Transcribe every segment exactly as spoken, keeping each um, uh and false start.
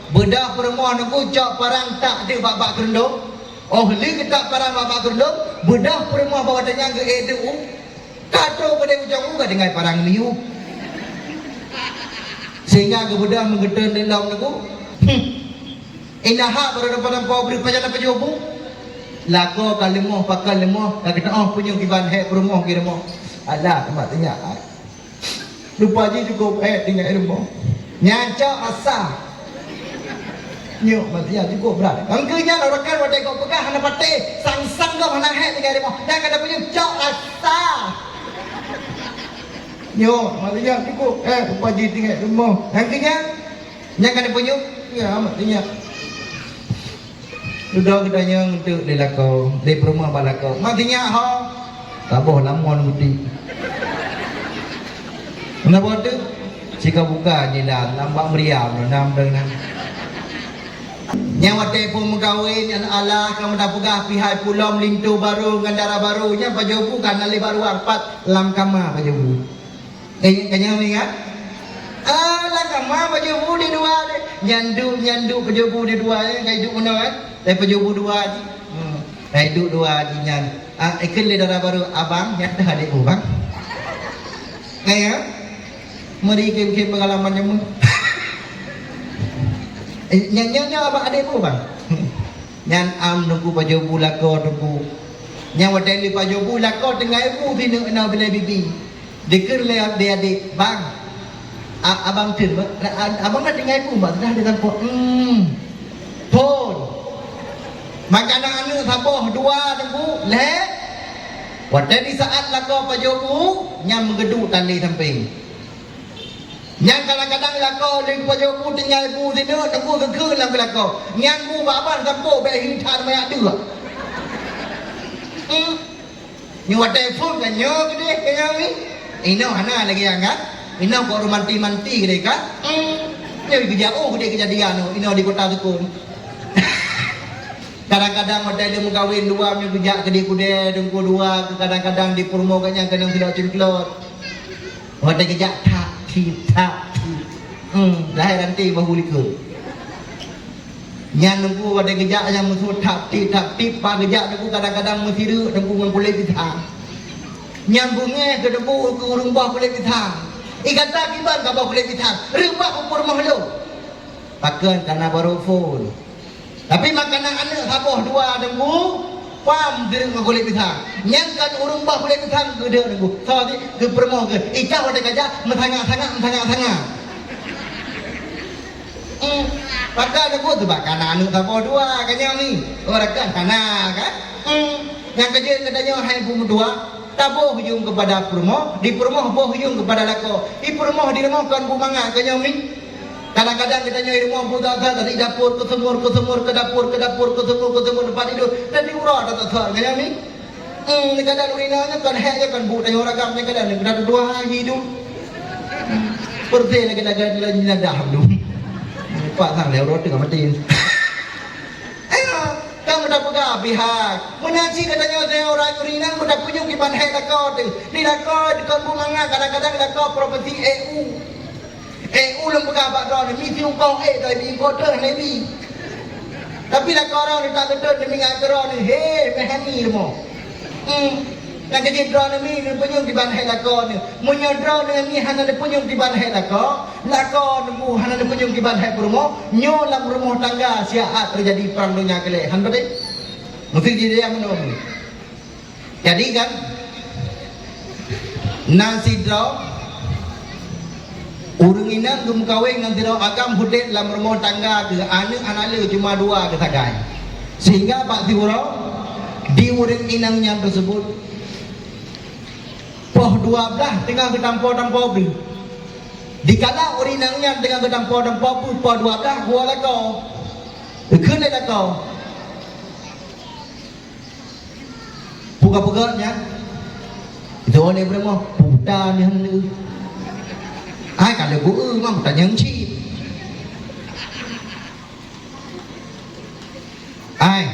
Beudôh peurumoh Teungku cok parang tak deuh bak-bak keureuendong. Oh lheueh geutak parang bak-bak keureuendong, beudôh peurumoh bak watèe nyan geuék deuh u. Ka trôk keudéh ujông u ka tinggai parang miyueb. Sehingga geubeudôh meugeutreun lé lom Teungku. Hmm. Inah hak barô dapat lampôh breueh pajan dapat jobu. Lakoe ka leumoh, pakon leumoh, ka geuteuôh punyueng kiban hék peurumoh geurumoh. Alah, mak teunyap. Rupa jih cukôp hék tinggai rumoh. Nyan cok rasa. Nyoe manusia cukôp brat. Engkeu nyan rakan watèe kau peugah hana patéh, sang-sang kau hana hék tinggai rumoh. Dan kata punyueng cok rasa. Nyoe manusia cukôp hék rupa jih tinggai rumoh. Engkeu nyan, nyan kata punyueng, ya amat tinggai. Dudoe geutanyoe ngeunteuk lé lakoe, lé peurumoh bak lakoe. Mak sinyak ho. Saboh lamon geuti. Kenapa tu? Sika buka jila lam bak meriam nam dong nam. Nyang watèe phon meukawen alah ka meudapeugah pihai pulom linto barô ngon dara barô nyan pajoh bu ka na lé barô arpat lam kama pajoh bu. Eh, ka nyan ingat? Ah, lah kama pajoh bu di dua deh. Nyan duek, nyan duek pajoh bu di dua, eh. Ka iduek meunoe, eh. Ka pajoh bu dua jih. Hmm. Ka iduek dua jih nyan. Ah, ikheun lé dara barô, "Abang, nyan teuh adék bu, Bang." Eh, ya? Meuri khem-khem peungalaman nyoe. Eh, nyan, nyan, nyan abang adék bu, Bang. Nyan am Teungku pajoh bu lakoe Teungku. Nyan watèe lheueh pajoh bu lakoe tinggai bu sineuk na bilai bibi. Dikheun lé adék-adék, "Bang, a-, abang kheun, ba-, a-, abang na tinggai bu, bak teudah di lampôh." Hmm. Phôn. Makanan aneuk saboh dua Teungku, lhèe. Watèe di saat lakoe pajoh bu, nyan meugeuduek tali sampéng. Nyan kadang-kadang lakoe lheueh pajoh bu tinggai bu sineuk, Teungku geukheun lam keu lakoe. Nyan bu bak ban sampôh bèk hi that manyak deuh. Hmm. Nyoe watèe phôn ka nyoe keudeh ka nyoe ni. Inoe hana lagèe nyan kan? Inoe kok romanti-manti keudeh kan? Hmm. Nyoe geujak oh keudeh keujadian nyoe, inoe di Kota Sukon. Kadang-kadang watèe lheueh meukawen dua nyoe geujak keudeh keudeh Teungku dua, kadang-kadang di peurumoh gobnyan keunong sidroe cunglot. Watèe geujak tak tip tak tip. Hmm, lahé ranté bahu likot. Nyan Teungku watèe geujak nyang meusu tap tip tap tip, pat geujak Teungku kadang-kadang meusireuk Teungku ngon kulét pisang. Nyan beungèh keu Teungku keu ureueng boh kulét pisang. I gata kiban ka boh kulét pisang, reubah u peurumoh lôn. Pakon kana barô phôn. Tapi makanan aneuk saboh dua Teungku, pam sireuk ngon kulét pisang. Nyan kan ureueng boh kulét pisang geudeuek Teungku. Soe sit keu peurumoh keu. I cah watèe ka jak meusangak-sangak, meusangak-sangak. Hmm. Maka Teungku, sebab kana aneuk saboh dua, kan nyan ni. Oh, rakan kana, kan? Hmm. Nyang keujeuet geutanyoe hai bu meutuah, taboh yuem keupada peurumoh, di peurumoh boh yuem keupada lakoe. Di peurumoh di rumoh kon bu mangat, kan nyan ni. Kadang-kadang geutanyoe di rumoh bu that-that dari dapur keu seumur, keu seumur keu dapur, keu dapur keu seumur, keu seumur teumpat tidur. Dan di uroe that-that, kan nyan ni. Hmm, kadang ureueng inong nyan kon hék nyan kon bu tanyoe ragam nyan kadang nyan kadang dua hari tu. Beureuséh lagèe-lagèe lagèe nyan dah tu. Pak sang lé uroe teuh ka maté. Ayo, kamoe tapeugah pihak. Meunan cit geutanyoe ureueng inong meudapunyueng kiban hék lakoe teuh. Di lakoe kon bu mangat kadang-kadang lakoe profesi E U. Eh, ulôn peugah bak droeneuh, mi siukoh eh, doi bi ingkot trön hana bi. Tapi lakoe droeneuh tak geutreun, demi ngat keu droeneuh, he, meuh hani rumoh. Hmm. Nyang keujeuet droeneuh mi neupeunyueng kiban hék lakoe neuh. Meunyoe droeneuh mi hana neupeunyueng kiban hék lakoe, lakoe neuh hana neupeunyueng kiban hék peurumoh, nyoe lam rumoh tangga siat teujadi prang donya keu lhèe. Han patéh? Meusti jidéh meunoe. Jadi kan, na sidroe ureueng inong geumeukawen ngon sidroe agam udép lam rumoh tangga geuh, aneuk hana le, cuma dua geusagai. Sehingga bak siuroe di ureueng inong nyan teuseubut poh dua blaih teungoh geutampo-tampo bri. Dikala ureueng inong nyan teungoh geutampo-tampo bri poh dua blaih, geuwoe lakoe. Geukheun lé lakoe. Peugah-peugah nyan. Itu oleh berapa? Puta ni hana le. Ai, kalau bu eu, mam tanyong cit. Ai.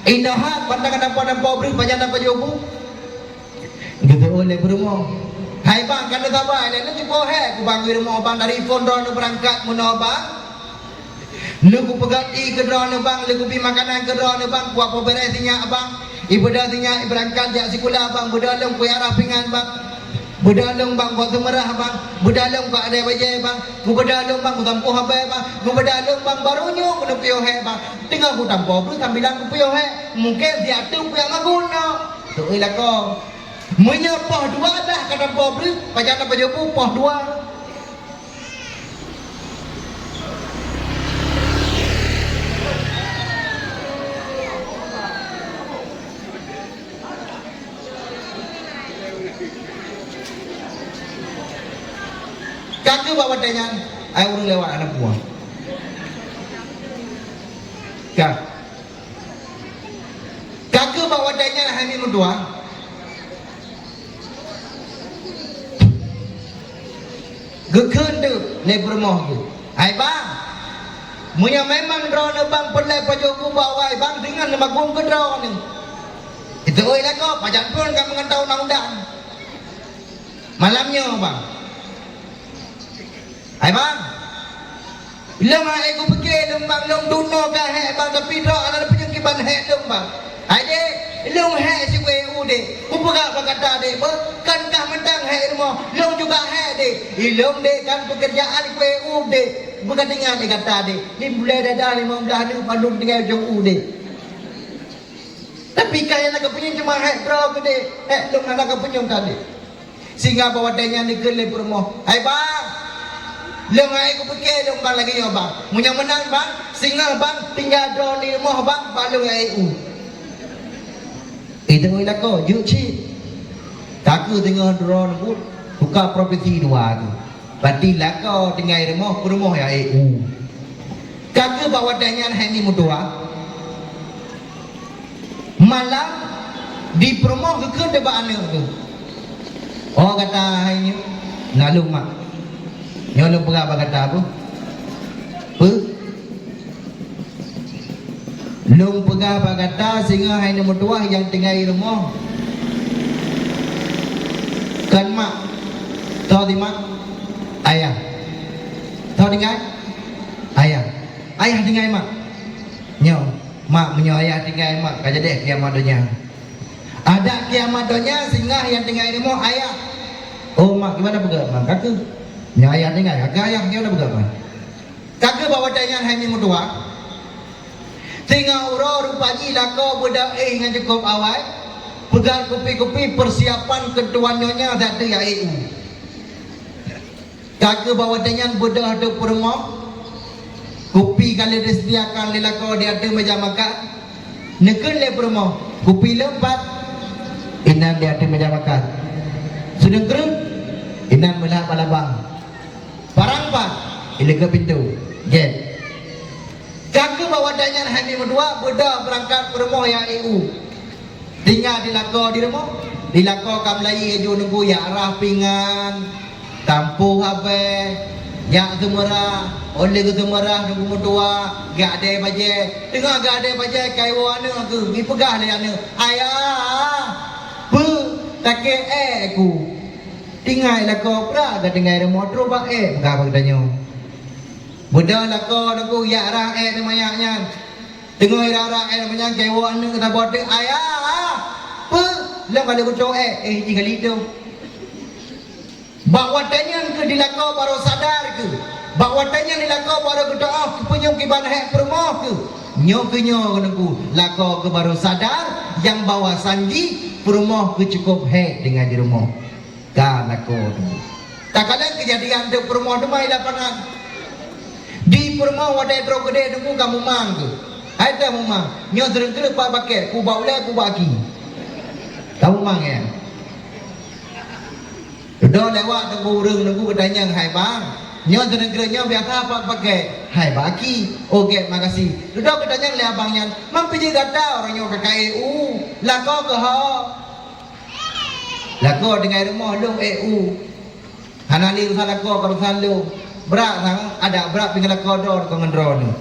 Indah hat, bantang ada pada pabrik, pajan ada pajoh bu. Gitu oleh berapa? Hai bang, kada sabar, lé cukup hai, ku bang di rumah bang dari pondok berangkat menobang. Lheueh kupeugöt ié keu droeneuh bang, lheueh kubi makanan keu droeneuh bang, kuwak peubeuréh sinyak bang. Ié beudôh sinyak, ié beurangkat jak sikula bang, beudôh lôn kuyarah pingan bang. Beudôh lôn bang, kuwak seumeurah bang. Beudôh lôn kuwak adée bajée bang. Geubeudôh lôn bang, kutampoh abée bang. Geubeudôh lôn bang, barô nyoe keuneuk piôh hék bang. Teungoh kutampoh breuh sambilan kupiôh hék. Mungken siat teuk piôh ngon guna. Teuh lakoe. Meunyoe poh dua dah ka tampoh breuh, pajan na pajoh bu poh dua. Ka keuh bak watée nyan, ai ureuëng lewat hana puang. Ka. Ka keuh bak watée nyan hai meutuah. Geukheun teuk lé peurumoh geuh, "Hai bang, meunyoe memang droeneuh bang peureulée pajoh bu bak awai bang, singoh neumagong keu droeneuh." Itu oi lakoe, pajan phon ka meungeutau undang-undang. Malam nyoe bang. Hai bang, lôn hai kupike lôn bang, lôn dunoe ka hék bang, tapi droe hana peunyang kiban hék lôn bang. Hai dek, lôn hék sikue u dek. Kupeugah bak gata dek beuh, kan kah mantong hék rumoh, lôn juga hék dek. Ilôn dek kan peukeurjaan kue u dek. Beukatingan lé gata dek. Ni bulée dada limong blaih nyoe mandum tinggai ujong u dek. Tapi kah nyang na kapeunyang cuma hék droe keudeh, hék lôn hana kapeunyang ka deh. Sehingga bak watée nyan dikeue lé peurumoh, "Hai bang, lôn hai kupike lôn bang lagée nyoe bang. Meunyoe meunan bang, singoh bang tinggai droe di rumoh bang, bak lôn hai u." Itu lakoe jeuet cit. Takue singoh droe nibak tuka profesi dua tu. Berarti lakoe tinggai rumoh, peurumoh ya eh u. Ka keuh bak watée nyan hai ni meutuah. Malam di peurumoh geukheun teuh bak aneuëk geuh. Oh gata hai nyoe na lôn mak. Nyoe lôn peugah bak gata peue? Peue? Lôn peugah bak gata singoh hai ni meutuah nyang tinggai rumoh. Kon mak. Toh di mak? Ayah. Toh tinggai? Ayah. Ayah tinggai mak. Nyoe, mak meunyoe ayah tinggai mak ka jadi kiamat donya. Adak kiamat donya singoh nyang tinggai rumoh ayah. Oh mak, gimana peugah mak? Ka keuh. Nyoe ayah tinggai, ka keuh ayah gimana peugah mak? Ka keuh bak watée nyan hai ni meutuah. Singoh uroe rupa jih lakoe beudôh éh ngon cukôp awai, peugöt kupi-kupi persiapan keu tuan nyonya that teuh ya eh u. Ka keuh bak watée nyan beudôh teuk peurumoh, kupi ka lheueh disediakan lé lakoe di ateueh meja makan. Neukheun lé peurumoh, "Kupi lôn pat?" "Inan di ateueh meja makan." "Sineuk kreueh?" "Inan meulah bak labang." "Parang pat?" "Ileuka pintoe." Gét. Ka keuh bak watée nyan hai ni meutuah beudôh beurangkat peurumoh ya eh u. Tinggai di lakoe di rumoh, di lakoe ka meulayeue ju nunggu jak rah pingan, tampoh abée, jak seumeurah, óh lheueh geuseumeurah nunggu meutuah, geuadée bajée. Teungoh geuadée bajée ka iwoe aneuëk geuh, geupeugah lé aneuëk, "Ayah, peue takée ék ku?" Tinggai lakoe brat ka tinggai rumoh trok bak ék peugah bak geutanyoe. Beudôh lakoe nunggu jak rah ék di manyak nyan. Teungoh irara éh meunyan keu woe aneuëk saboh teuk, "Ayah, peue lôn ka lheueh kucok éh?" "Éh jih kali tu." Bak watée nyan keuh di lakoe barô sadar keuh. Bak watée nyan di lakoe barô geuteu'oh keu peunyueng kiban hék peurumoh keuh. Nyoe keuh nyoe keuneuk lakoe keuh barô sadar nyang bahwa sanji peurumoh keuh cukôp hék deungon di rumoh. Ka lakoe tu. Takalon keujadian teuk peurumoh teuma i lapangan. Di peurumoh watée droe keudeh teungku ka mumang tu. Hai teuh mumang, nyoe seureung kreueh pat bakée, kubak ulée kubak aki. Ka mumang ya. Dudoe lewat teungku ureuëng teungku geutanyong, "Hai bang, nyoe seureung kreueh nyoe biasa pat bakée?" "Hai bak aki." "Oh gét, makasih." Dudoe geutanyong lé abang nyan, "Man pih jeuet gata uroe nyoe ka kayée u? Lakoe keuh ho?" Lakoe tinggai rumoh lôn ék u. Hana lé urusan lakoe, ka urusan lôn. Brat sang, adak brat pih lakoe droe ngon droeneuh.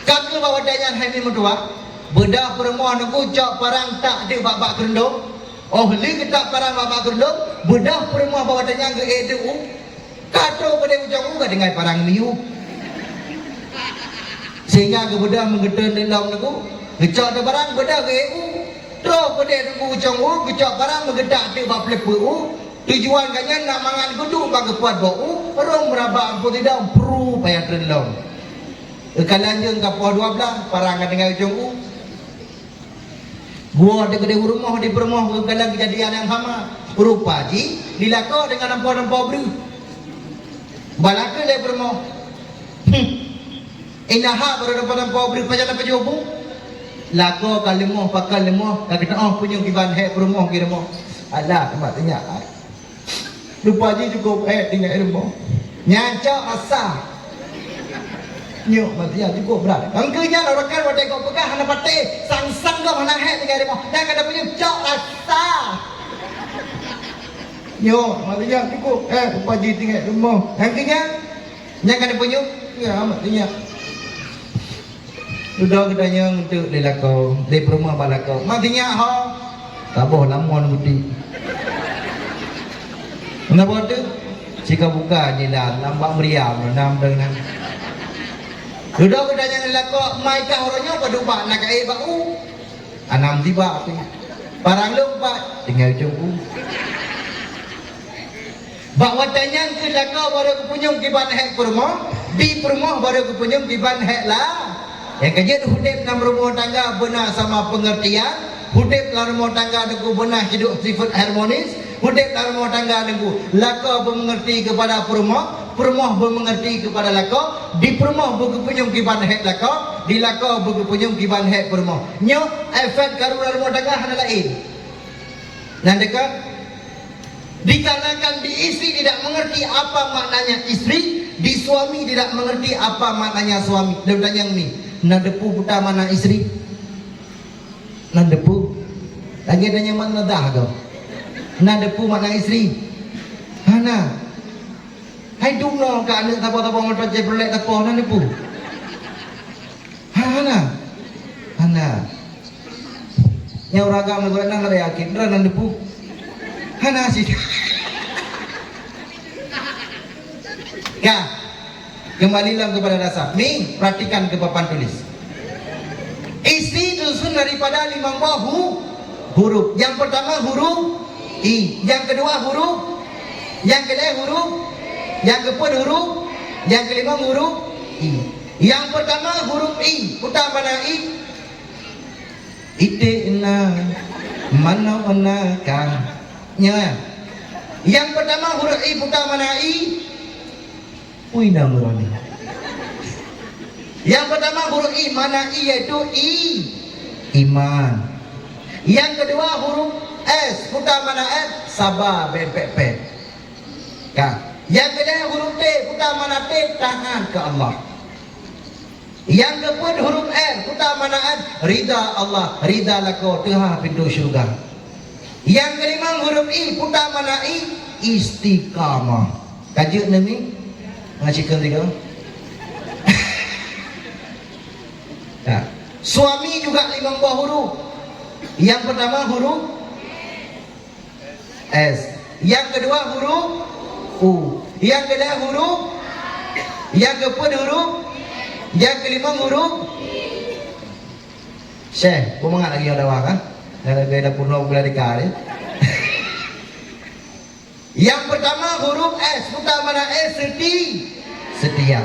Ka keuh bak watée nyan hai meutuah, beudôh peurumoh teungku cok parang tak deuek bak-bak keureuloh. Oh lheueh geutak parang bak-bak keureuloh, beudôh peurumoh bak watée nyan geuék deuek u. Ka trok bak ujong u ka tinggai parang miyueb. Sehingga geubeudôh meugeutreun lom Teungku, geucok teubarang beudôh geu-ék u. Troh keudéh Teungku Ucong u, geucok barang meugetak teuk bak peuleupeu u. Tujuan gobnyan nak mangat geuduek bak geupot boh u, rhom meurabak ampôn sidong, pru payah treun lom. Geukalon jeuem ka poh dua blaih, parang ka tinggai Ucong u. Geuwoe teukeudeh u rumoh di peurumoh geukalon keujadian nyang sama. Rupa jih dilakoe deungon amphon-amphon breuh. Balakoe lé peurumoh. Hmm. Inah barô amphon-amphon breuh pajan apa jaweueb? Lakoe ka leumoh, pakon leumoh, ka geuteu'oh punyueng kiban hék peurumoh di rumoh. Alah, mak teuh nyak. Rupa jih cukôp hék tinggai rumoh. Nyan cok rasa. Nyoe maté nyan cukôp brat. Engkeu nyan rakan watèe gob peugah hana patéh, sang-sang gob hana hék tinggai rumoh. Nyan ka tapeunyoe cok rasa. Nyoe maté nyan cukôp hék rupa jih tinggai rumoh. Engkeu nyan, nyan ka tapeunyoe, ya maté nyan. Dudoe geutanyong teuk lé lakoe, lé peurumoh bak lakoe. Mak sinyak ho? Saboh lamon beuti. Meunaboh teuk? Sika buka jendela, lam bak meriam, nam dong nam. Dudoe geutanyong lé lakoe, "Mai kah uroe nyoe padub bak na kaé bak u?" Anam tiba api. Parang lom pat, tinggai ujong u. Bak watèe nyan keuh lakoe barô geupunyueng kiban hék peurumoh, di peurumoh barô geupunyueng kiban hék la. Nyang ka jeuet udép lam rumoh tangga beuna sama pengertian, udép lam rumoh tangga Teungku beuna hidup sifat harmonis, udép lam rumoh tangga Teungku lakoe beumeungerti keupada peurumoh, peurumoh beumeungerti keupada lakoe, di peurumoh beugeupunyueng kiban hék lakoe, di lakoe beugeupunyueng kiban hék peurumoh. Nyoe efek karu lam rumoh tangga hana laén. Nyan dekat. Dikarenakan di istri tidak mengerti apa maknanya istri, di suami tidak mengerti apa maknanya suami. Lôn tanyong mi, na teupeue peue makna istri? Na teupeue? Lagèe tanyong makna dah tu. Na teupeue makna istri? Hana. Hai dum nyoe ka aneuk saboh-saboh moto Chevrolet saboh na teupeue? Hana. Hana. Nyang ureueng agam lagèe nyan, lagèe yakin, droe na teupeue. Hana sih. Ya. Kembali lom kepada dasar. Mi, perhatikan ke papan tulis. Istri disusun daripada limong boh hu-, huruf. Yang pertama huruf I. Yang kedua huruf, yang kedua huruf, yang keempat huruf, yang kelima huruf I. Yang pertama huruf I. Peue makna I? Iték na, manok na ka. Nyan. Yang pertama huruf I, peue makna I? Ui, na meurani. Yang pertama huruf I, makna I yaitu i-, iman. Yang kedua huruf S, peue makna S? Saba, bèk pèt-pèt. Ka. Yang kedua huruf T, peue makna T? Taat keu Allah. Nyang keupeuet huruf R, peue makna R? Ridha Allah, ridha lakoe, teuhah pintoe syeuruga. Nyang keulimong huruf I, peue makna I? Istiqamah. Ka jeuet neuh mi? Ngon sikheun tiga. Nah, suami juga limong boh huruf. Nyang pertama huruf S. Nyang keudua huruf U. Nyang keulhèe huruf, nyang keupeuet huruf, nyang keulimong huruf. Syeh, peue mangat lagèe nyoe dawa kan? Nyang lagèe dah peunoh gula dika ni. Nyang pertama huruf S, peue makna S? Seti-, setia.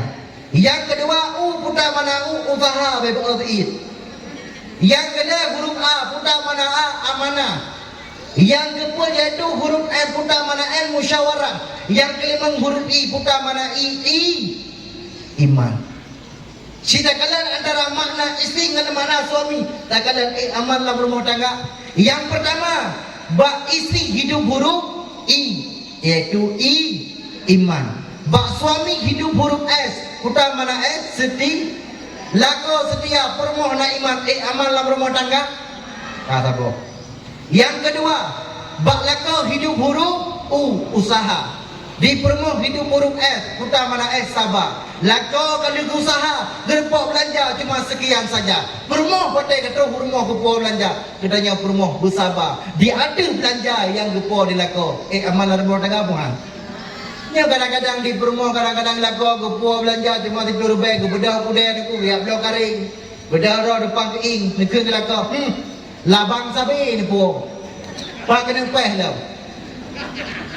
Nyang keudua U, peue makna U? Usaha, bèk beuet. Nyang keulhèe huruf A, peue makna A? Amanah. Nyang keupeuet yaitu huruf M, peue makna M? Musyawarah. Nyang keulimong huruf I, peue makna I? I, iman. Sitakalon antara makna istri ngon makna suami, takalon ék aman lam rumoh tangga. Nyang pertama, bak istri hidup huruf I, yaitu I, iman. Bak suami hidup huruf S, peue makna S? Seti-, lakoe setia, peurumoh na iman, ék aman lam rumoh tangga? Ka saboh. Nyang keudua, bak lakoe hidup huruf U, usaha. Di peurumoh hidup huruf S, peue makna S? Saba. Lakoe ka lheueh geusaha, geurumpok beulanja cuma seukian saja. Peurumoh watèe geutroh u rumoh geupuwoe beulanja, geutanyoe peurumoh beusaba di ateueh beulanja nyang geupuwoe di lakoe. Ék aman lam rumoh tangga buhan? Nyoe kadang-kadang di peurumoh, kadang-kadang lakoe geupuwoe beulanja cuma siplôh ribèe, geubeudôh keudè Teungku, geujak bloe karéng. Beudôh droe depan keuieng, neukheun keu lakoe, "Hmm, labang sabé neupuwoe. Pat keuneuk péh lom."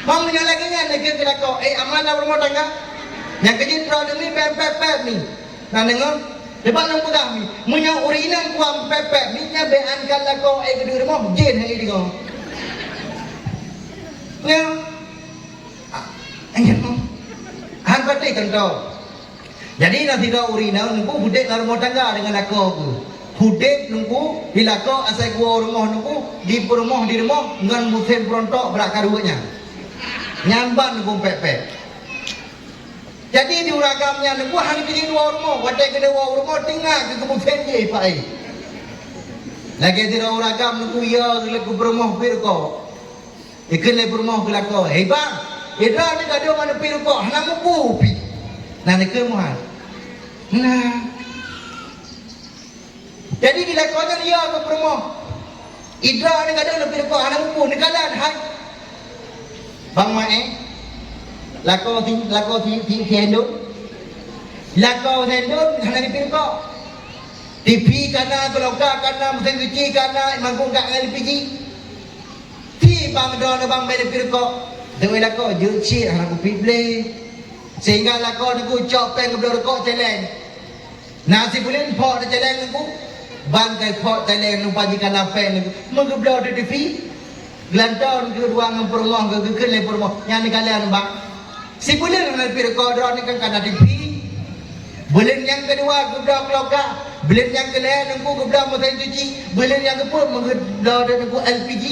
Bang meunyoe lagèe nyan neukheun keu lakoe, "Eh, aman lam rumoh tangga? Nyang keujeuet droeneuh mi pèp-pèp-pèp mi." Na deungö? Teuma lôn peugah mi, meunyoe ureueng inong kuah pèp-pèp mi, nyan bèk ankan lakoe, eh, keuneuk rumoh, jén hai deungö. Nyoe. Ah, ingat, Mam. Han patéh contoh. Jadi, na sidroe ureueng inong Teungku udép lam rumoh tangga deungon lakoe geuh. Udép Teungku di lakoe asai geuwoe rumoh Teungku, di peurumoh di rumoh ngon musém peurontok brat karu nyan. Nyan ban Teungku pèp-pèp. Jadi, di ureueng agam nyan Teungku hana geujeuet woe rumoh, watèe geudeh woe rumoh tinggai keu geumusém jih paih. Lagèe sidroe ureueng agam Teungku, ya, lé keu peurumoh pih rukok. Ikheun lé peurumoh keu lakoe, "Hei bang, idroe ni gadôh manö pih rukok, hana mupu pih." Na neukheun meuhan. Nah. Jadi di lakoe nyan ya keu peurumoh, "Idroe ni gadôh neupih rukok, hana mupu, neukalon hai." Bang Maé, lakoe si, lakoe si, si, si Hendon. Lakoe si Hendon hana neupih rukok. T V kana, keuloka kana, meusén cuci kana, mangkok ka L P G. Ti bang droeneuh bang bèk neupih rukok. Deungon lakoe, jeuet cit hana kupi blé. Sehingga lakoe Teungku cok péng geubloe rukok céléng. Na sibuleuen phok teuh céléng Teungku. Ban kai phok céléng lupa jikana péng Teungku. Meugeubloe di T V. Geulantoe keudua ngon peurumoh geu-, geukheun lé peurumoh. Nyan neukalon bang. Sibuleuen hana neupih rukok droeneuh kan kana T V. Buleuen nyang keudua geubloe keuloka. Buleuen nyang keulhèe Teungku geubloe meusén cuci. Buleuen nyang keupeuet meugeubloe Teungku L P G.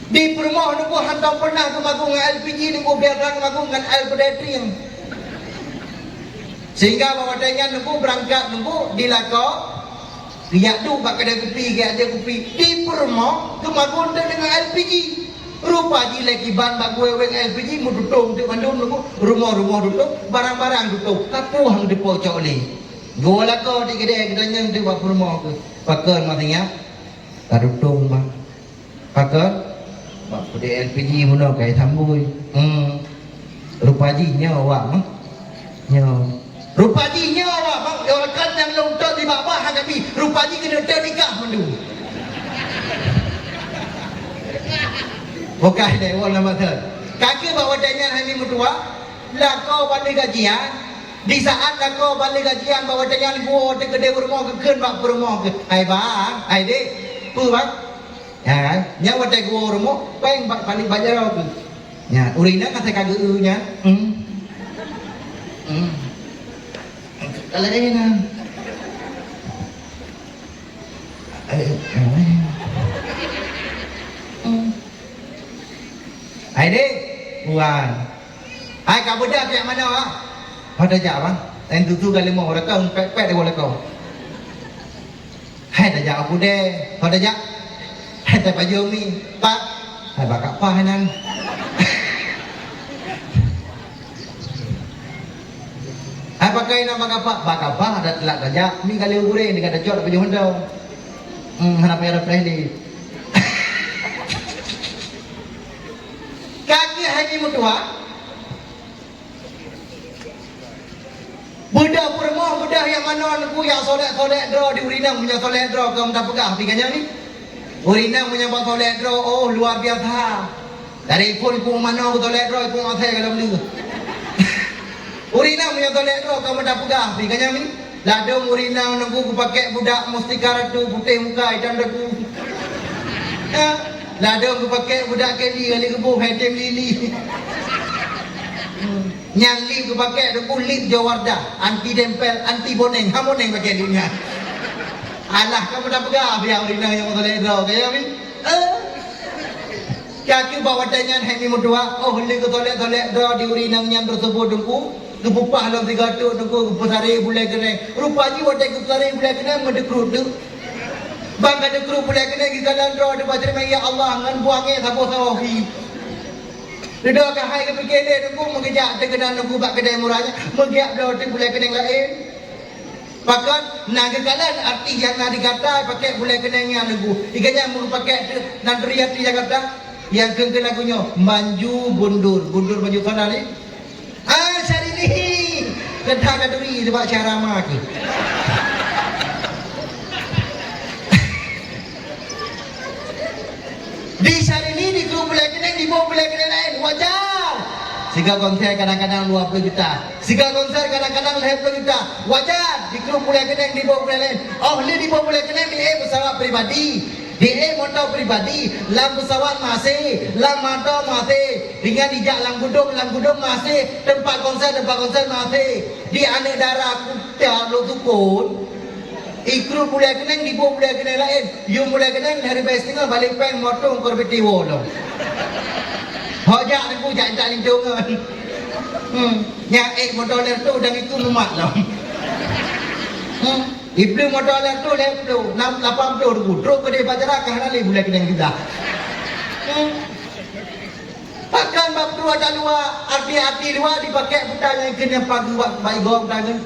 Di peurumoh Teungku hantom pernah geumagong ngon L P G, Teungku biasa geumagong ngon air peudeh trieng. Sehingga bak watèe nyan Teungku beurangkat Teungku di lakoe, geujak duek bak keudè kupi, geujak jép kupi. Di peurumoh geumagong teuk deungon L P G. Rupa jih lé kiban bak guwéng L P G meututông teuk mandum Teungku, rumoh-rumoh tutông, barang-barang tutông. Ka peue han teupeu cok lé. Geuwoe lakoe di keudè geutanyong teuk bak peurumoh keuh, "Pakon meuh sinyak?" "Ka tutông, Bang." "Pakon?" "Bak peudeh L P G bunoe ka jisambôi." "Hmm. Rupa jih nyoe awak meuh?" "Nyoe." "Rupa jih nyoe awak meuh? Nyoe rakan nyang lôn tôb di babah hana bi. Rupa jih keuneuk tôb nikah mandum." Bukan deh, wah nama tu. Ka keuh bak watèe nyan hai meutuah, lakoe ban lheueh gajian. Di saat lakoe ban lheueh gajian bak watèe nyan geuwoe teuk keudè rumoh geukheun bak peurumoh keuh, "Hai bang, hai dek, peue bang?" Nyan kan? Nyan watèe geuwoe rumoh, péng ba-, paléng bak jaroe keuh. Nyan, ureueng inong asai ka geu-eu nyan. Hmm. Hmm. Ka lagèe nyan. Eh, eh. Hmm. Hai dek, wan. Hai ka beudôh jak manoe, ah. Pada jak, bang. Laén tutu ka lima orang kau, pet-pet dua orang kau. Hai tajak aku deh, kau tajak. Hai tapajoh mi, pat. Hai bak kapah nan. Hai pakai nama bak kapah, bak kapah ada telat tajak. Mi kali gureng dengan tajak pajoh mantong. Hmm, hana payah ada preh ni. Kaki hai ni mutua. Beudôh peurumoh, beudôh nyang manoe Teungku nyang solek-solek droe di ureueng inong, meunyoe solek droe keu meuta peugah pi ganyang ni. Ureueng inong meunyoe ban solek droe, oh, luar biasa. Dari phon ku manoe ku solek droe, ku asai ka lom leuh. Ureueng inong meunyoe solek droe keu meuta peugah pi ganyang ni. Ladôm ureueng inong Teungku geupakèk budak mustika ratu putéh muka itam dagu. Ya, ladôm geupakèk budak Kelly kali geuboh hai tem lili. Nyang lip geupakèk Teungku lip Jawardah, anti tempel, anti boneng, ha boneng pakèk lip nyan. Alah, kamoe dah peugah biar ureueng inong nyang solek droe, kaya mi? Eh. Ka keuh bak watèe nyan hai mi meutuah, oh lé geusolek-solek droe di ureueng inong nyan teuseubut Teungku, geupeupah lom sigoe teuk Teungku, geupeusaré bulèe keunèng. Rupa jih watèe geupeusaré bulèe keunèng meudeukrut teuk. Ban ka deukrut bulèe keunèng geukalon droe di bak ceureumen, ya Allah, ngon buangèe saboh sawoe phi. Dudoe ka hai geupike lé Teungku, meugeujak teuh keunan Teungku bak keudè murah nyan, meugiak bloe teuk bulèe keunèng laén. Pakon na geukalon artis nyang na di Jakarta pakèk bulèe keunèng nyan Teungku. Ikan nyang meupakèk teuk nan turi artis Jakarta. Nyang kheun-kheun lagu nyoe, manju bundur, bundur manju sana ni. Ah, Syahrini. Keuntang ka turi sebab Syahrama ki. Di Syahrini, di grup bulèe keuneng, di boh bulèe keuneng laén, wajar. Sigoe konser kadang-kadang dua ploh juta. Sigoe konser kadang-kadang lhèe ploh juta. Wajar, di grup bulèe keuneng, di boh bulèe laén. Oh, lé di boh bulèe keuneng, di, eh, pesawat pribadi. Di, eh, moto pribadi, lam pesawat masih, lam moto masih, dengan dijak lam gudong, lam gudong masih, tempat konser, tempat konser masih. Di aneuk dara kuta lo tukon, ikru bulèe keuneng, diboh bulèe keuneng laén, yum bulèe keuneng, hari bai siteungoh balik pèng motong korbiti wo lom. Ho jak teungku, jak intat lintong ngon. Hmm. Nyak ék moto lhèe reutôh dan itu mumat lom. Hmm. Iblih moto lhèe reutôh, lhèe ploh, nam, lapan ploh ribu. Trok keudéh pacara ka hana lé bulèe keuneng kita. Hmm. Pakon bak peue ata luwa, artis-artis luwa dipakék buta nyang keuneuk pageue bak, bak igoe buta nyan.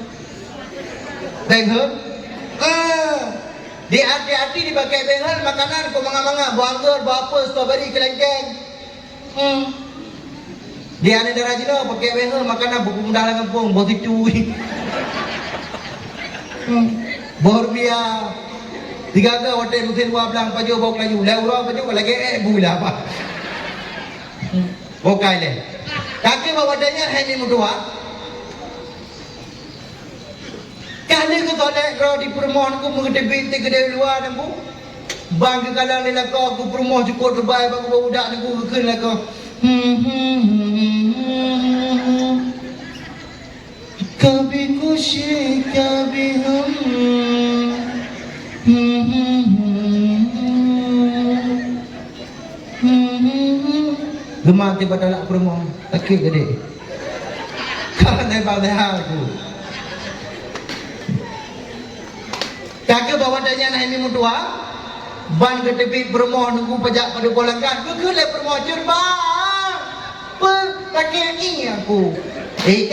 Beng heuet. Ah. Di artis-artis dipakék beng heuet makanan keu manga-manga, boh anggur, boh apel, strawberry, keulengkeng. Hmm. Di aneuk dara jinoe pakék beng heuet makanan buku mudah lam gampông, boh situ. Hmm. Boh rupiah. Sigaga watèe musém dua blang pajoh boh kayu, lhèe uroe pajoh lagèe ék bu lah apa. Hmm. Boh kai lé. Tapi bak watèe nyan hai meutuah. Kah lheueh geusolek droe di peurumoh nyan ku meugeuteubiet teuh keudéh luwa nyan ku. Ban geukalon lé lakoe ku peurumoh cukôp reubai bak geuboh budak nyan ku geukheun lakoe. Kabhi khushi kabhi gham. Geumah tiba talak peurumoh, sakét geude. Ka lé bang lé hal ku. Ka keuh bak watèe nyan hai meutuah, ban geuteubiet peurumoh nunggu pajak padub boh langkat, geukheun lé peurumoh, "Jeuet bang, peue sakét ngieng aku?" Eh,